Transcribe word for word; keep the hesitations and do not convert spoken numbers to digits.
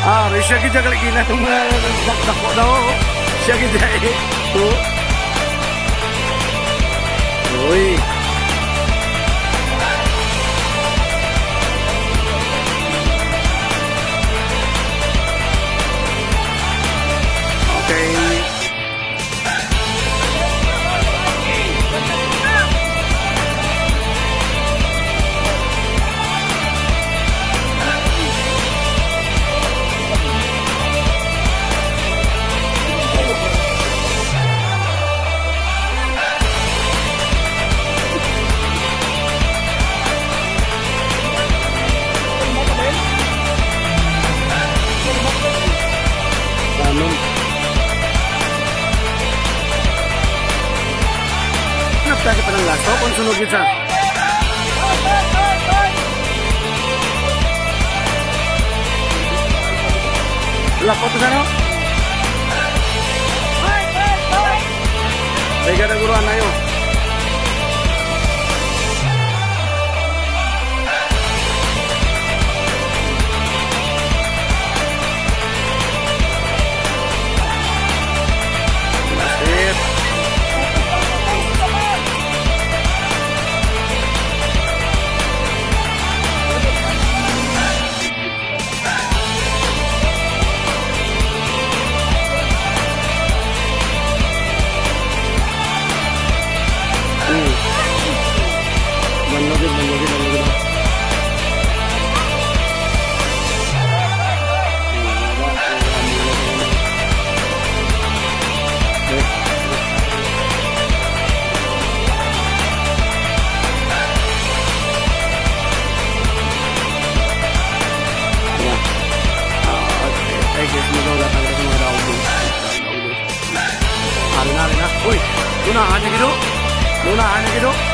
Ah, siya gid ang kaligina itong mga dako-dako daw. Siya gid eh. Oh. Uy. Okay. Ano? Naptagi pa ng last stop, ang sunod gid sa lapot sa no? Ay, gada guruan na yun. Mm. Manlugid, manlugid, manlugid. Ayan. Ah, okay. Ay, guys, magaw lang talaga sa mga daog, guys. Daog, guys. Ano na, ano na? Uy! Lunahan niya, gido! Lunahan niya, gido!